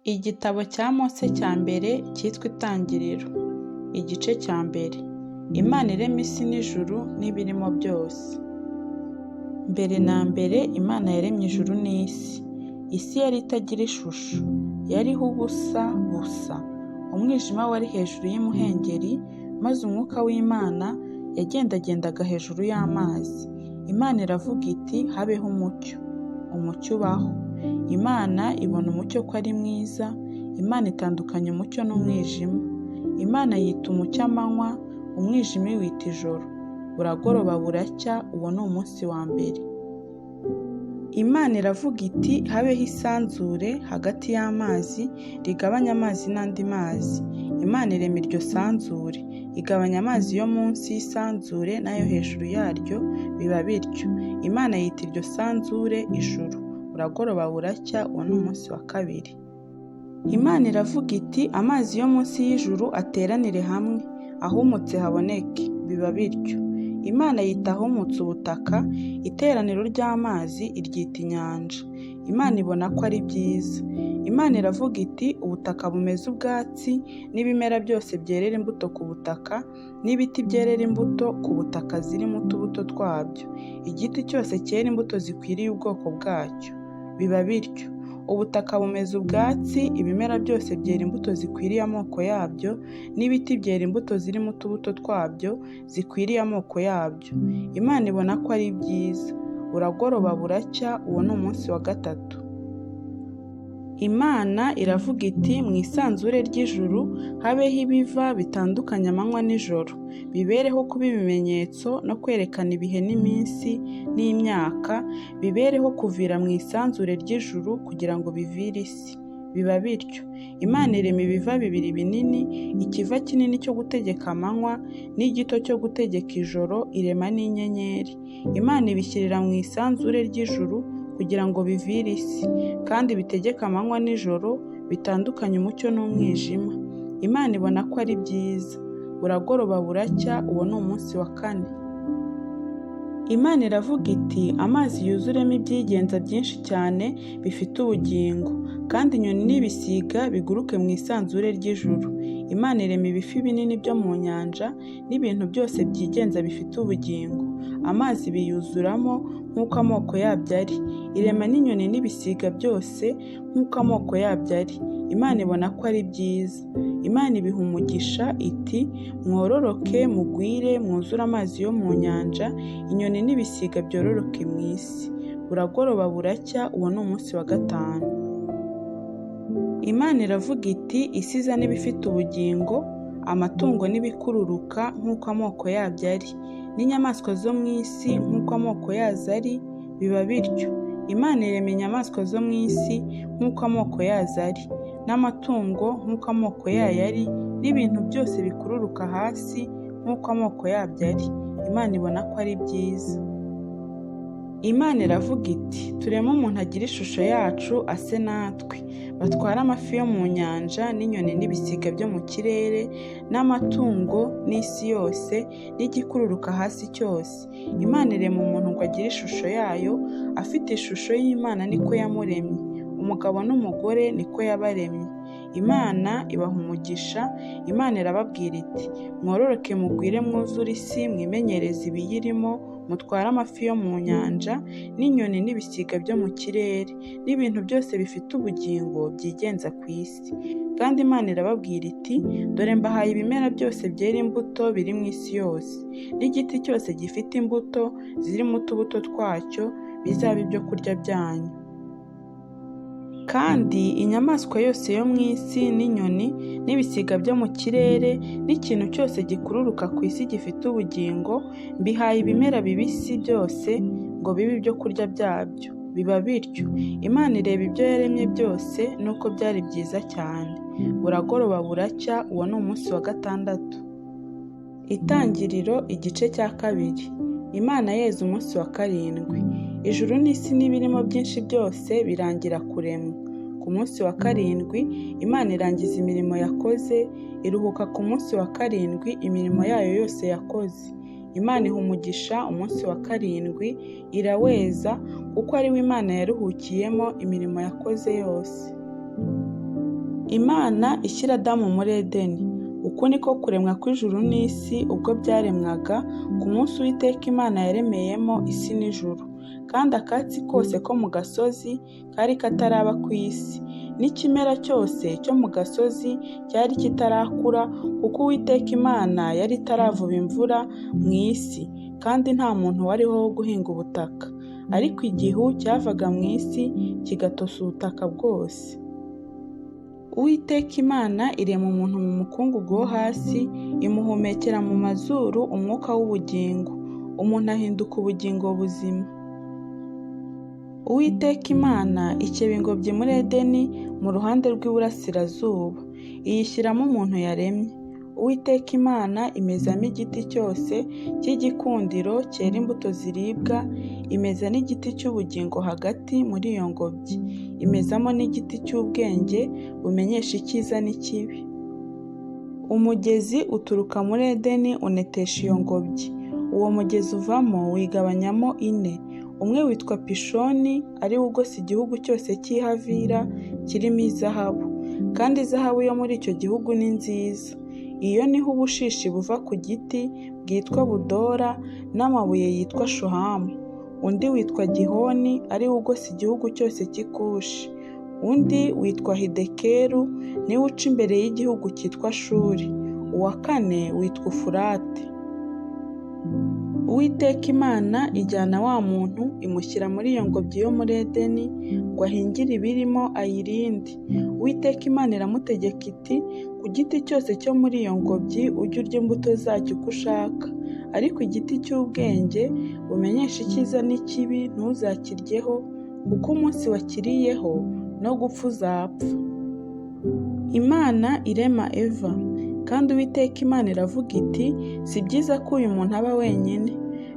Igitabo cya Mose cya mbere cyitwa Itangiriro. Igice cya mbere. Imana irema isi n'ijuru n'ibirimo byose. Mbere na mbere Imana yaremye ijuru n'isi. Isi yari itagira ishusho, yariho ubusa busa. Umwijima wari hejuru y'imuhengeri, maze umwuka w'Imana yagendagendaga hejuru y'amazi. Imana iravuga iti habeho umucyo. Umucyo ubaho. Imana ibona umucyo ko ari mwiza, Imana itandukanya umucyo n'umwijima. Imana yita umucyo amanywa, umwijima iwita ijoro. Buragoroba buracya, uwo ni umunsi wa mbere. Imana iravuga iti habeho isanzure hagati y'amazi, rigabanya amazi n'andi mazi. Imana irema iryo sanzure, igabanya amazi yo munsi y'isanzure n'ayo hejuru yaryo, biba bityo. Imana yita iryo sanzure ijuru. Buragoroba buracya, uwo ni umunsi wa kabiri. Imana iravuga iti amazi yo munsi y'ijuru ateranire hamwe, ahumutse haboneke, biba bityo. Imana yita ahumutse ubutaka, iteraniro ry'amazi iryita inyanja. Imana ibona ko ari byiza. Imana iravuga iti ubutaka bumeze ubwatsi, n'ibimera byose byerera imbuto ku butaka, n'ibiti byerera imbuto ku butaka zirimo utubuto twabyo. Igiti cyose cyera imbuto zikwiriye ubwoko bwacyo. Biba bityo. Ubutaka bumeze ubwatsi, ibimera byose byera imbuto zikwiriye amoko yabyo, n'ibiti byera imbuto zirimo utubuto twabyo zikwiriye amoko yabyo. Imana ibona ko ari byiza. Buragoroba buracya, uwo ni umunsi wa gatatu. Imana iravuga iti mu isanzure ry'ijuru habeho ibiva bitandukanya amanywa n'ijoro, bibereho kuba ibimenyetso no kwerekana ibihe n'iminsi n'imyaka, bibereho kuvira mu isanzure ry'ijuru kugira ngo bivire isi. Biba bityo. Imana irema ibiva bibiri binini, ikiva kinini cyo gutegeka amanywa n'igito cyo gutegeka ijoro, irema n'inyenyeri. Imana ibishyirira mu isanzure ry'ijuru kugira ngo bivire isi, kandi bitegeke amanywa n'ijoro, bitandukanye umucyo n'umwijima. Imana ibona ko ari byiza. Buragoroba buracya, uwo ni umunsi wa kane. Imana iravuga iti amazi yuzuremo ibyigenza byinshi cyane bifite ubugingo, kandi inyoni n'ibisiga biguruke mu isanzure ry'ijuru. Imana irema ibifi binini byo mu nyanja n'ibintu byose byigenza bifite ubugingo. Amazi biyuzuramo nk'uko amoko yabyo ari. Irema n'inyoni n'ibisiga byose nk'uko amoko yabyo ari. Imana ibona ko ari byiza. Imana ibiha umugisha iti mwororoke mugwire mwuzure amazi yo mu nyanja, inyoni n'ibisiga byororoke mu isi. Buragoroba buracya, uwo ni umunsi wa gatanu. Imana iravuga iti isi izane ibifite ubugingo, amatungo n'ibikururuka nk'uko amoko yabyo ari, n'inyamaswa zo mu isi nk'uko amoko yazo ari, biba bityo. Imana irema inyamaswa zo mu isi nk'uko amoko yazo ari, n'amatungo nk'uko amoko yayo ari, n'ibintu byose bikururuka hasi nk'uko amoko yabyo ari. Imana ibona ko ari byiza. Imana iravuga iti tureme umuntu agira ishusho yacu ase natwe, batware amafi yo mu nyanja n'inyoni n'ibisiga byo mu kirere n'amatungo n'isi yose n'igikururuka hasi cyose. Imana irema umuntu ngo agire ishusho yayo, afite ishusho y'Imana niko yamuremye, umugabo n'umugore niko yabaremye. Imana ibaha umugisha. Imana irababwira iti mwororoke mugwire mwuzure isi, mwimenyereze ibiyirimo, mutware amafi yo mu nyanja n'inyoni n'ibisiga byo mu kirere n'ibintu byose bifite ubugingo byigenza ku isi. Kandi Imana irababwira iti dore mbahaye ibimera byose byera imbuto biri mu isi yose, n'igiti cyose gifite imbuto zirimo utubuto twacyo, bizaba ibyo kurya byanyu. Kandi inyamaswa yose yo mu isi n'inyoni n'ibisiga byo mu kirere n'ikintu cyose gikururuka ku isi gifite ubugingo, mbihaye ibimera bibisi byose ngo bibe ibyo kurya byabyo. Biba bityo. Imana ireba ibyo yaremye byose nuko byari byiza cyane. Buragoroba buracya, uwo ni umunsi wa gatandatu. Itangiriro igice cya kabiri. Imana yeza umunsi wa karindwi. Ijuru n'isi n'ibirimo byinshi byose birangira kuremwa. Ku munsi wa karindwi Imana irangiza imirimo yakoze, iruhuka ku munsi wa karindwi imirimo yayo yose yakoze. Imana iha umugisha umunsi wa karindwi iraweza, kuko ari wo Imana yaruhukiyemo imirimo yakoze yose. Imana ishyira Adamu muri Edeni. Uku ni ko kuremwa kw'ijuru n'isi ubwo byaremwaga, ku munsi Uwiteka Imana yaremeyemo isi n'ijuru. Kandi akatsi kose ko mu gasozi kari kataraba ku isi, n'ikimera cyose cyo mu gasozi cyari kitarakura, kuko Uwiteka Imana yari itaravuba imvura mu isi, kandi nta muntu wariho wo guhinga ubutaka. Ariko igihu cyavaga mu isi kigatosa ubutaka bwose. Uwiteka Imana irema umuntu mu mukungugu wo hasi, imuhumekera mu mazuru umwuka w'ubugingo, umuntu ahinduka ubugingo buzima. Uwiteka Imana ikeba ingobyi muri Edeni mu ruhande rw'iburasirazuba, iyishyiramo umuntu yaremye. Uwiteka Imana imezamo igiti cyose cy'igikundiro cyera imbuto ziribwa, imeza n'igiti cy'ubugingo hagati muri iyo ngobyi, imezamo n'igiti cy'ubwenge bumenyesha icyiza n'ikibi. Umugezi uturuka muri Edeni unetesha iyo ngobyi, uwo mugezi uvamo wigabanyamo ine, umwe witwa Pishoni ari wo ugose igihugu cyose cy'i Havila kirimo izahabu, kandi izahabu yo muri icyo gihugu ni nziza. Iyo niho ubushishi buva ku giti bwitwa budora n'amabuye yitwa shohamu. Undi witwa Gihoni ari wo ugose igihugu cyose cy'i Kushi. Undi witwa Hidekeru ni wo uca imbere y'igihugu cyitwa Shuri. Uwa kane witwa Ufurate. Uwiteka Imana ijyana wa muntu imushyira muri iyo ngobyi yo muri Edeni ngo ahingire ibirimo ayirinde. Uwiteka Imana iramutegeka iti ku giti cyose cyo muri iyo ngobyi ujye urya imbuto zacyo uko ushaka, ariko igiti cy'ubwenge bumenyesha icyiza n'ikibi ntuzakiryeho, kuko umunsi wakiriyeho no gupfa uzapfa. Imana irema Eva. Kandi Uwiteka Imana iravuga iti si byiza ko uyu muntu aba wenyine,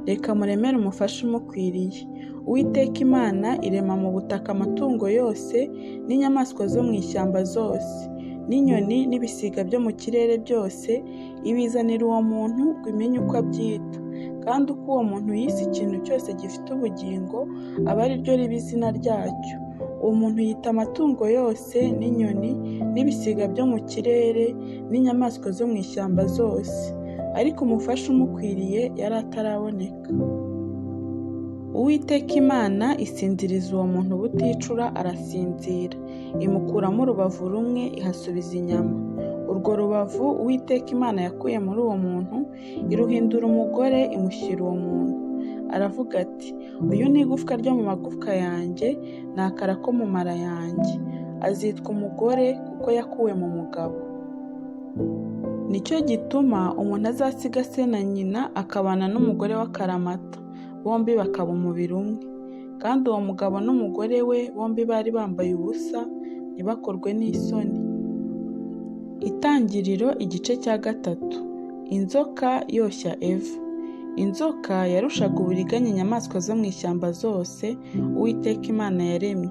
reka muremere umufasha umukwiriye. Uwiteka Imana irema mu butaka amatungo yose n'inyamaswa zo mu ishyamba zose, n'inyoni n'ibisiga byo mu kirere byose, ibizanira uwo muntu ngo imenye uko abyita. Kandi uko uwo muntu yise ikintu cyose gifite ubugingo, aba ari ryo riba izina ryacyo. Uwo muntu yita amatungo yose n'inyoni n'ibisiga byo mu kirere n'inyamaswa zo mu ishyamba zose, ariko umufasha umukwiriye yari ataraboneka. Uwiteka Imana isinziriza uwo muntu buticura arasinzira, imukuramo urubavu rumwe ihasubiza inyama. Urwo rubavu Uwiteka Imana yakuye muri uwo muntu iruhindura umugore imushyira uwo muntu. Aravuga ati uyu ni igufwa ryo mu magufwa yanjye, ni akara ko mu mara yanjye, azitwa umugore kuko yakuwe mu mugabo. Nicyo gituma umuntu azasiga se na nyina akabana n'umugore w'akaramata, bombi bakaba umubiri umwe. Kandi uwo mugabo n'umugore we bombi bari bambaye ubusa, ntibakorwe n'isoni. Itangiriro igice cya 3. Inzoka yoshya Eva. Inzoka yarushaga uburiganya inyamaswa zo mu ishyamba zose Uwiteka Imana yaremye.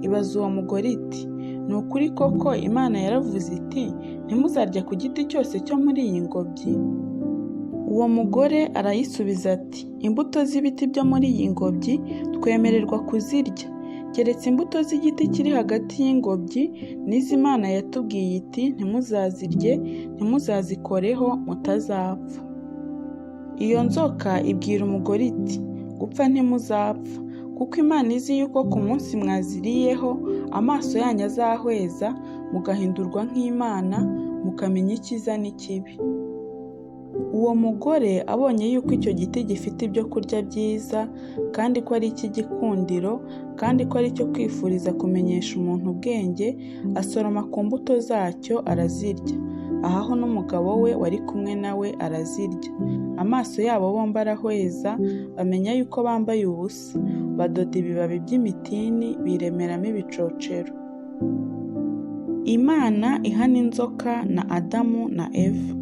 Ibaza uwo mugore iti ni ukuri koko Imana yaravuze iti ntimuzarya ku giti cyose cyo muri iyi ngobyi? Uwo mugore arayisubiza ati imbuto z'ibiti byo muri iyi ngobyi twemererwa kuzirya, keretse imbuto z'igiti kiri hagati y'ingobyi n'izo Imana yatubwiye iti ntimuzazirye, ntimuzazikoreho mutazapfa. Iyo nzoka ibwira umugore iti gupfa ntimuzapfa, kuko Imana izi yuko ku munsi mwaziriyeho amaso yanyu azahweza, mugahindurwa nk'Imana, mukamenya icyiza n'ikibi. Uwo mugore abonye yuko icyo giti gifite ibyo kurya byiza, kandi ko ari icy'igikundiro, kandi ko ari icyo kwifuriza kumenyesha umuntu ubwenge, asoroma ku mbuto zacyo arazirya. Ahaho n'umugabo we wari kumwe nawe arazirya. Amaso yabo bombi arahweza, bamenya yuko bambaye ubusa, badoda ibibabi by'imitini biremeramo ibicocero. Imana ihana inzoka na Adamu na Eva.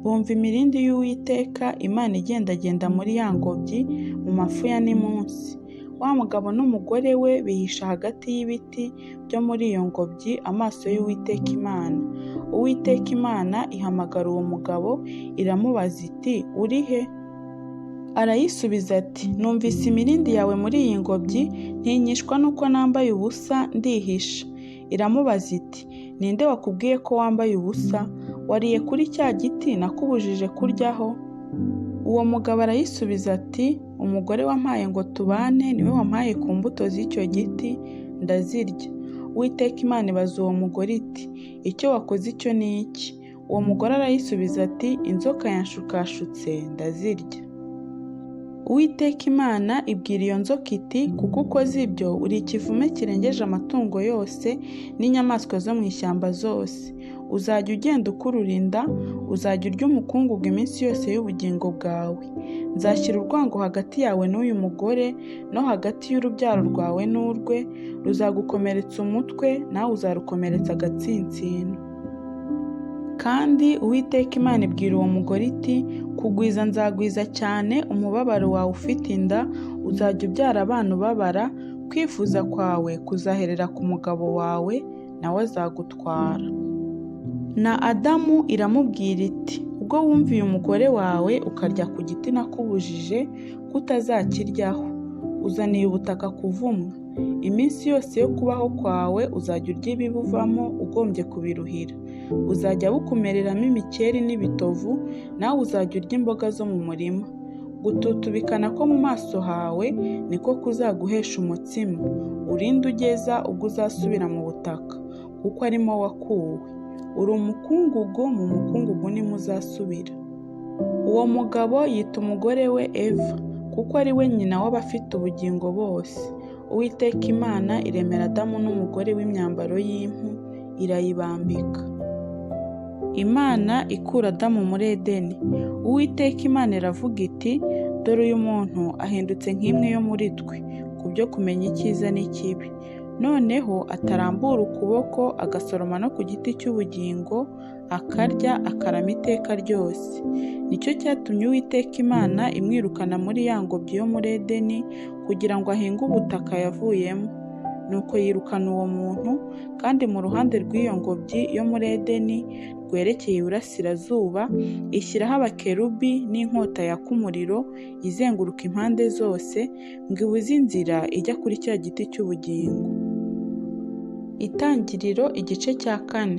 Bumva imirindi y'Uwiteka Imana igendagenda muri ya ngobyi mu mafu ya nimunsi. Wa mugabo n'umugore we bihisha hagati y'ibiti byo muri iyo ngobyi amaso y'Uwiteka Imana. Uwiteka Imana ihamagara uwo mugabo iramubaza iti uri he? Arayisubiza ati numvise imirindi yawe muri iyi ngobyi, ntinyishwa nuko nambaye ubusa ndihisha. Iramubaza iti: Ni nde wakubwiye ko wambaye ubusa? Wariye kuri cya giti nakubujije kuryaho? Uwo mugabo arayisubiza ati: Umugore wampaye ngo tubane niwe wampaye ku mbuto z'icyo giti, ndazirya. Uwiteka Imana ibaza uwo mugore iti: Icyo wakoze icyo ni iki? Uwo mugore arayisubiza ati: Inzoka yanshukashutse ndazirya. Uwiteka Imana ibwira iyo nzoka iti: Kuko ukoze ibyo, uri ikivume kirengeje amatungo yose n'inyamaswa zo mu ishyamba zose. Uzajya ugenda ukurura inda, uzajya urya umukungugu iminsi yose y'ubugingo bwawe. Nzashyira urwango hagati yawe n'uyu mugore, no hagati y'urubyaro rwawe n'urwe, ruzagukomeretsa umutwe, nawe uzarukomeretsa agatsinsino. Kandi Uwiteka Imana ibwira uwo mugore iti: Kugwiza nzagwiza cyane umubabaro wawe ufite inda, uzajya ubyara abana ubabara, kwifuza kwawe kuzaherera ku mugabo wawe, nawe azagutwara. Na Adamu iramubwira iti: Ubwo wumviye umugore wawe ukarya ku giti nakubujije kutazakiryaho, uzaniye ubutaka kuvumwa. Iminsi yose yo kubaho kwawe uzajya urya ibibuvamo ugombye kubiruhira. Buzajya bukumereramo imikeri n'ibitovu, nawe uzajya urya imboga zo mu murima. Gututubikana ko mu maso hawe niko kuzaguhesha umutsima, urinde ugeza ubwo uzasubira mu butaka, kuko arimo wakuwe. Uri umukungugu, mu mukungugu nimo uzasubira. Uwo mugabo yita umugore we Eva, kuko ari we nyina w'abafite ubugingo bose. Uwiteka Imana iremera Adamu n'umugore w'imyambaro y'impu, irayibambika. Imana ikura Adamu muri Edeni. Uwiteka Imana iravuga iti: Dore uyu muntu ahindutse nk'imwe yo muri twe, ku byo kumenya icyiza n'ikibi. Noneho atarambura ukuboko agasoroma no ku giti cy'ubugingo, akarya akarama iteka ryose. Nicyo cyatumye Uwiteka Imana imwirukana muri ya ngobyi yo muri Edeni, kugira ngo ahinge ubutaka yavuyemo. Nuko yirukana uwo muntu, kandi mu ruhande rw'iyo ngobyi yo muri Edeni rwerekeye iburasirazuba, ishyiraho abakerubi n'inkota yaka umuriro izenguruka impande zose, ngo ibuze inzira ijya kuri cya giti cy'ubugingo. Itangiriro igice cya 4.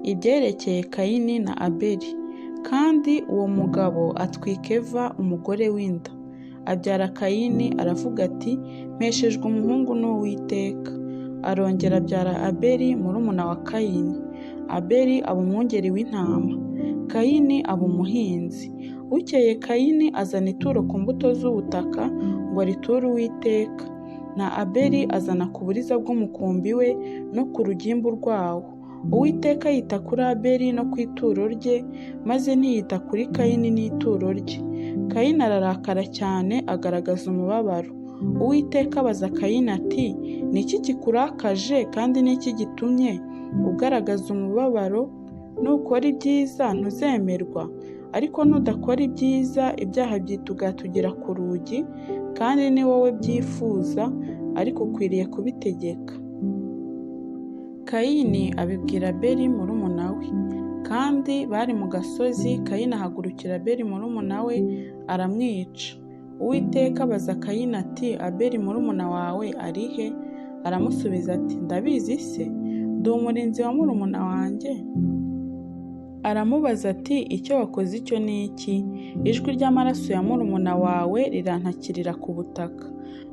Ibyerekeye Kayini na Abeli. Kandi uwo mugabo atwika Eva umugore w'inda, abyara Kayini, aravuga ati: Mpeshejwe umuhungu n'Uwiteka. Arongera abyara Abeli murumuna wa Kayini. Abeli aba umwungeri w'intama, Kayini aba umuhinzi. Bukeye Kayini azana ituro ku mbuto z'ubutaka ngo ariture Uwiteka, na Abeli azana ku buriza bw'umukumbi we no ku rugimbu rwawo. Uwiteka yita kuri Abeli no ku ituro rye, maze ntiyita kuri Kayini n'ituro rye. Kayini ararakara cyane, agaragaza umubabaro. Uwiteka abaza Kayini ati: Ni iki kikurakaje, kandi ni iki gitumye ugaragaza umubabaro? Nukora ibyiza ntuzemerwa, ariko nudakora ibyiza ibyaha byitugatugira ku rugi, kandi ni wowe byifuza, ariko ukwiriye kubitegeka. Kayini abibwira Abeli murumuna we. Kandi bari mu gasozi, Kayini ahagurukira Abeli murumuna we aramwica. Uwiteka abaza Kayini ati: Abeli murumuna wawe ari he? Aramusubiza ati: Ndabizi se, ndi umurinzi wa murumuna wanjye? Aramubaza ati: Icyo wakoze icyo ni iki? Ijwi ry'amaraso ya murumuna wawe rirantakirira ku butaka.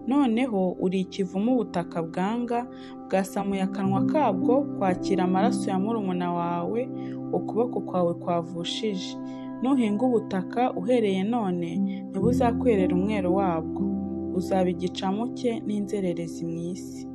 Noneho uri ikivume ubutaka bwanga, bwasamuye akanwa kabwo kwakira amaraso ya murumuna wawe, ukuboko kwawe kwavushije. Nuhinga ubutaka uhereye none, ntibuzakwerera umwero wabwo, uzaba igicamuke n'inzererezi mu isi.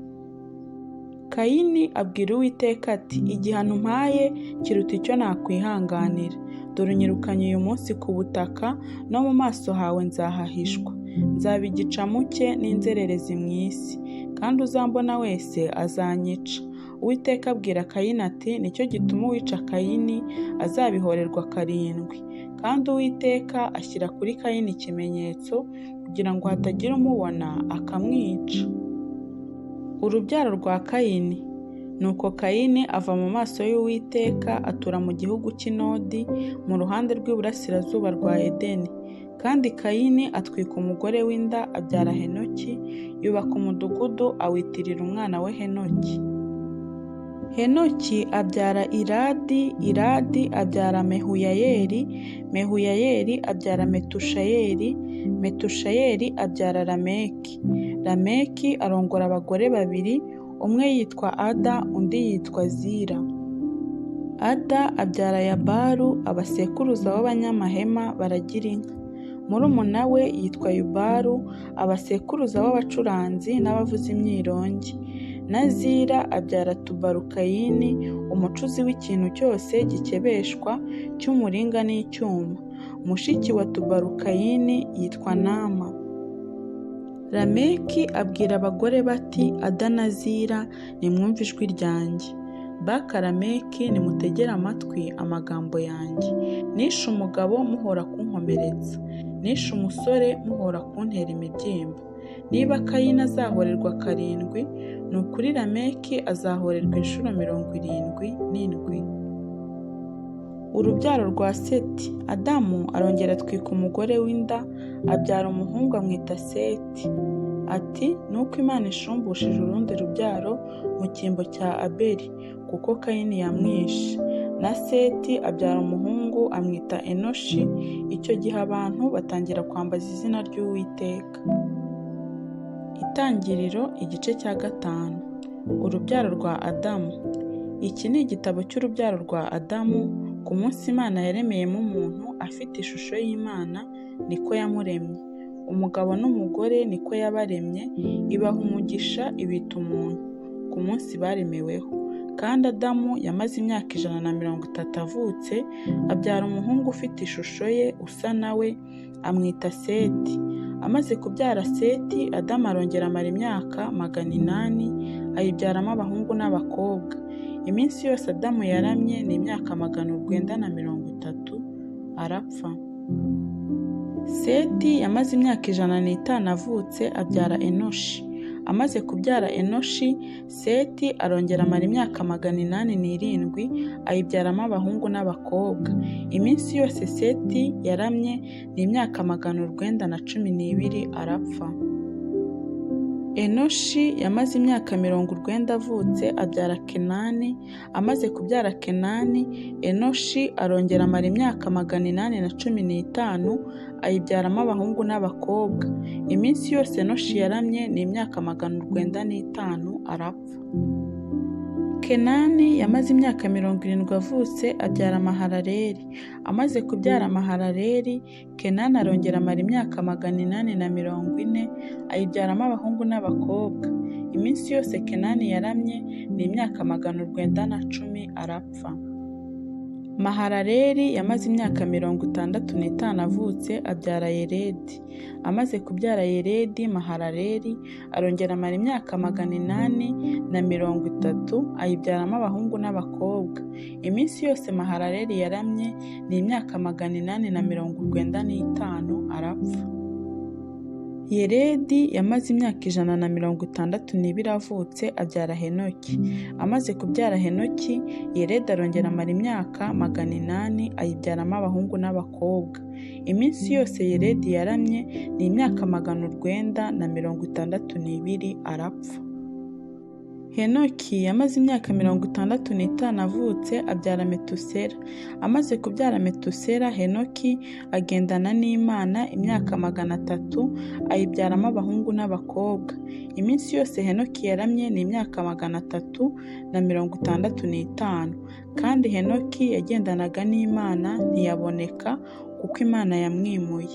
Kayini abwira Uwiteka ati: Igihano umpaye kiruta icyo nakwihanganira. Dore unyirukanye uyu munsi ku butaka, no mu maso hawe nzahahishwa. Nzaba igicamuke n'inzererezi mu isi, kandi uzambona wese azanyica. Uwiteka abwira Kayini ati: Nicyo gituma uwica Kayini azabihorerwa 7. Kandi Uwiteka ashyira kuri Kayini ikimenyetso, kugira ngo hatagira umubona akamwica. Urubyaro rwa Kayini. Nuko Kayini ava mu maso y'Uwiteka, atura mu gihugu cy'i Nodi, mu ruhande rw'iburasirazuba rwa Edeni. Kandi Kayini atwika umugore w'inda, abyara Henoki, yubaka umudugudu awitirira umwana we Henoki. Henoki abyara Iradi, Iradi abyara Mehuyayeli, Mehuyayeli abyara Metushayeli, Metushayeli abyara Lameki. Lameki arongora abagore babiri, umwe yitwa Ada, undi yitwa Zira. Ada abyara Yabalu, abasekuruza b'abanyamahema baragira inka. Murumuna we yitwa Yubalu, abasekuruza b'abacuranzi n'abavuza imyirongi. Na Zira abyara Tubalukayini, umucuzi w'ikintu cyose gikebeshwa cy'umuringa n'icyuma. Mushiki wa Tubalukayini yitwa Nama. Lameki abwira abagore bati Ada na Zira, nimwumve ijwi ryanjye. Baka Lameki, nimutegere amatwi amagambo yanjye. Nishe umugabo muhora kunkomeretsa, nishe umusore muhora kuntera imibyimba. Niba Kayini azahorerwa 7, ni ukuri Lameki azahorerwa inshuro 77. Urubyaro rwa Seti. Adamu arongera atwika umugore w'inda, abyara umuhungu amwita Seti. Ati nuko Imana ishumbushije urundi rubyaro mu cyimbo cya Abeli, kuko Kayini yamwishe. Na Seti abyara umuhungu amwita Enoshi. Icyo gihe abantu batangira kwambaza izina ry'Uwiteka. Itangiriro igice cya 5. Urubyaro rwa Adamu. Iki ni igitabo cy'urubyaro rwa Adamu. Ku munsi Imana yaremeyemo umuntu afite ishusho y'Imana, niko yamuremye. Umugabo n'umugore niko yabaremye, ibaha umugisha ibita umuntu ku munsi baremeweho. Kandi Adamu yamaze imyaka 130 avutse, abyara umuhungu ufite ishusho ye usa na we, amwita Seti. Amaze kubyara Seti, Adamu arongera amara imyaka 800, ayibyaramo abahungu n'abakobwa. Iminsi yose Adamu yaramye ni imyaka 930, arapfa. Seti yamaze imyaka 105 avutse, abyara Enoshi. Amaze kubyara Enoshi, Seti arongera amara imyaka 807, ayibyaramo abahungu n'abakobwa. Iminsi yose Seti yaramye ni imyaka 912, arapfa. Enoshi yamaze imyaka 90 avutse, abyara Kenani. Amaze kubyara Kenani, Enoshi arongera amara imyaka 815, ayibyaramo abahungu n'abakobwa. Iminsi yose Enoshi yaramye ni imyaka 905, arapfa. Kenani yamaze imyaka 70 avutse, abyara Mahalaleli. Amaze kubyara Mahalaleli, Kenani arongera amara imyaka 840, ayibyaramo abahungu n'abakobwa. Iminsi yose Kenani yaramye ni imyaka 910, arapfa. Mahalaleli yamaze imyaka 65 avutse, abyara Yeredi. Amaze kubyara Yeredi, Mahalaleli arongera amara imyaka 830, ayibyaramo abahungu n'abakobwa. Iminsi yose Mahalaleli yaramye ni imyaka 895, arapfa. Yeredi yamaze imyaka 162 avutse, abyara Henoki. Amaze kubyara Henoki, Yeredi arongera amara imyaka 800, ayibyaramo abahungu n'abakobwa. Iminsi yose Yeredi yaramye ni imyaka 962, arapfa. Henoki yamaze imyaka 65 avutse, abyara Metusela. Amaze kubyara Metusela, Henoki agendana n'Imana imyaka 300, ayibyaramo abahungu n'abakobwa. Iminsi yose Henoki yaramye ni imyaka 365, kandi Henoki yagendanaga n'Imana ntiyaboneka, kuko Imana yamwimuye.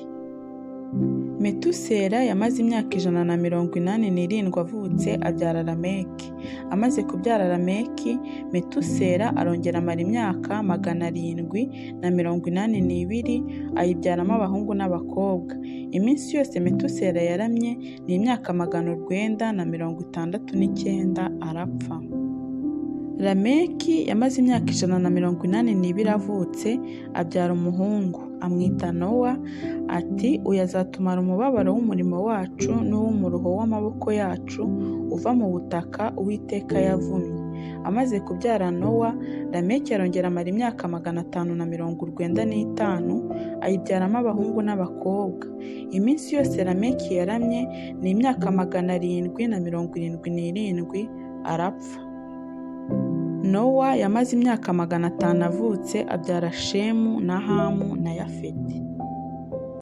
Metusela yamaze imyaka 187 avutse, abyara Lameki. Amaze kubyara Lameki, Metusela arongera amara imyaka 782, ayibyaramo abahungu n'abakobwa. Iminsi yose Metusela yaramye ni imyaka 969, arapfa. Lameki yamaze imyaka 182 avutse, abyara umuhungu, amwita Nowa, ati uyu azatumara umubabaro w'umurimo wacu n'uw'umuruho w'amaboko yacu uva mu butaka Uwiteka yavumye. Amaze kubyara Nowa, Lameki arongera amara imyaka 595, ayibyaramo abahungu n'abakobwa. Iminsi yose Lameki yaramye ni imyaka 777, arapfa. Nowa yamaze imyaka 500 avutse, abyara Shemu na Hamu na Yafeti.